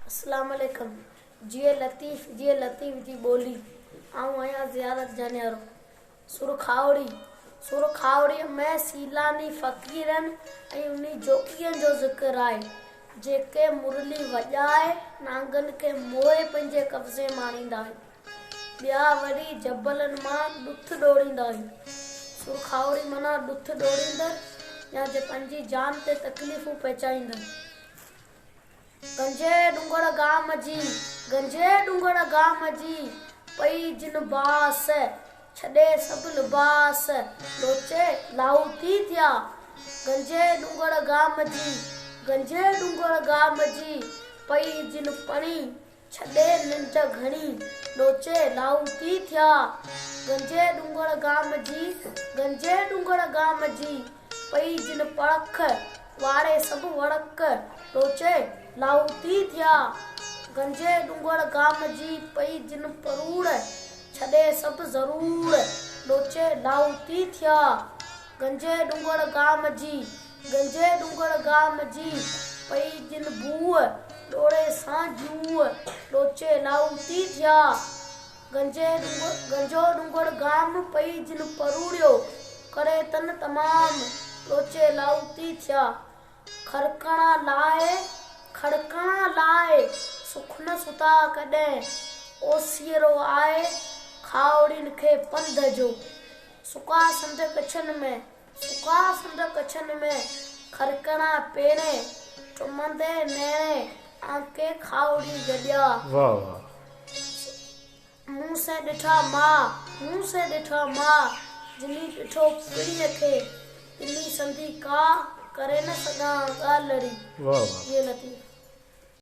اسلام عليڪم جيئي لطيف جيئي لطيف جي ٻولي آئون آهيان زيارت جانيارو سر کاهوڙي سر کاهوڙيء ۾ سيلاني فقيرن ۽ انهي جوڳين جو ذڪر آهي جيڪي مرلي وڄائي نانگن کي موهي پنهنجي قبضي ۾ آڻيندا آهن ٻيا وري جبلن مان ڏٿ ڏوڙيندا آهن سر کاهوڙي معنيٰ ڏٿ ڏوڙيندڙ يا جي پنهنجي جان تي تڪليفون پهچائيندڙ. گنجي ڏونگر گام جي، گنجي ڏونگر گام جي، پئي جن باس، ڇڏي سڀ لباس، لوچي لاهوتي ٿيا. گنجي ڏونگر گام جي، گنجي ڏونگر گام جي، پئي جن پڻي، ڇڏي ننڊ گهڻي، لوچي لاهوتي ٿيا. گنجي ڏونگر گام جي، گنجي ڏونگر گام جي، پئي جن پڙک، واڙي سڀ وڙڪ، لوچي لاهوتي ٿيا. گنجي ڏونگر گام جي، پئي جن پروڙ، ڇڏي سڀ ضرور، لوچي لاهوتي ٿيا. گنجي ڏونگر گام جي، گنجي ڏونگر گام جي، پئي جن بوء، ڏوڙي سان جوء، لوچي لاهوتي ٿيا. گنجي ڏونگر گنجو ڏونگر گام، پئي جن پروڙيو، ڪري تن تمام، لوچي لاهوتي ٿيا. کرڪڻا لاء کڙڪڻا لاء، سک نه ستا ڪڏهن، اوسيئڙو آء، کاهوڙين کي پنڌ جو. سڪا سنڌ ڪڇن ۾، سڪا سنڌ ڪڇن ۾، کرڪڻا پيرين، چمندي نيڻين، آنڪي کاهوڙي گڏيا. واھ واھ. مون سين ڏٺا ماء، مون سين ڏٺا ماء، جني ڏٺو پرينء کي، تني سندي ڪا، ڪري نه سگهان ڳالهڙي. واھ واھ. جي لطيف.